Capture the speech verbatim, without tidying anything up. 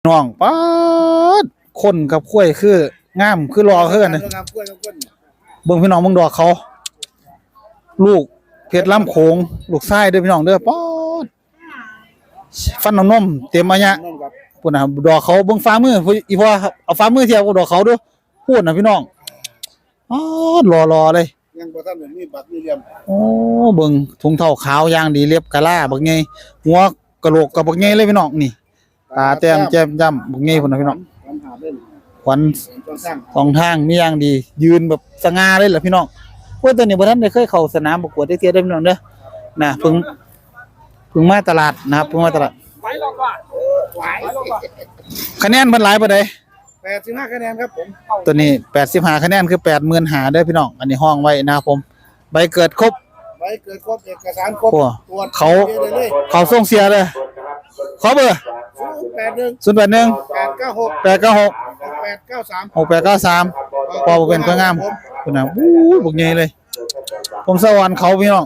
น้องป๊าด คนกับควายคืองามคือหล่อคือกันนะ ครับกล้วยครับกล้วย เบิ่งพี่น้องเบิ่งดอกเขา ลูกเพชรลำโขง ลูกชายเด้อพี่น้องเด้อป๊าด ฟันน้ำนมเต็มอายะ น้องครับ พุ่นนะดอกเขาเบิ่งฝ่ามืออีพ่อครับเอาฝ่ามือเทียบกับดอกเขาดูพูดนะพี่น้องอ๋อหล่อๆเลย ยังบ่ทันได้มีบัตรมีเหลี่ยม โอ้เบิ่งถุงเท้าขาวอย่างดีเล็บกะลาบักใหญ่หัวกะโหลกกับบักใหญ่เลยพี่น้องนี่ ตาแต้มแจ่มจ้ำบักใหญ่พุ่นนะพี่น้อง ปัญหาเล่น ขวัญ ต้องสร้าง สองทางมีอย่างดี ยืนแบบสง่าเลยล่ะพี่น้องโอ้ยตัวนี้บ่ทันได้เคยเข้าสนามประกวดจักเทื่อได้อพี่น้องเด้อนะเพิ่งเพิ่งมาตลาดนะครับเพิ่งมาตลาด ไหวหรอกว่าไหวหรอกว่า คะแนนเพิ่นหลายปานใด แปดสิบห้าคะแนนครับผม ตัวนี้แปดสิบห้าคะแนนคือแปดหมื่นห้าเด้อพี่น้อง อันนี้ห้องไว้นะครับผม ใบเกิดครบ ใบเกิดครบเอกสารครบ โอ้ ตรวจ เขา เรียนได้เลย เขาส่งเสียเลย ขอเบอร์ ศูนย์แปดหนึ่ง ศูนย์แปดหนึ่ง แปดเก้าหก แปดเก้าหก แปดเก้าสาม หกแปดเก้าสาม พอเป็นคนงามคุณนะอู้บักใหญ่เลย ผมสะออนเขาพี่น้อง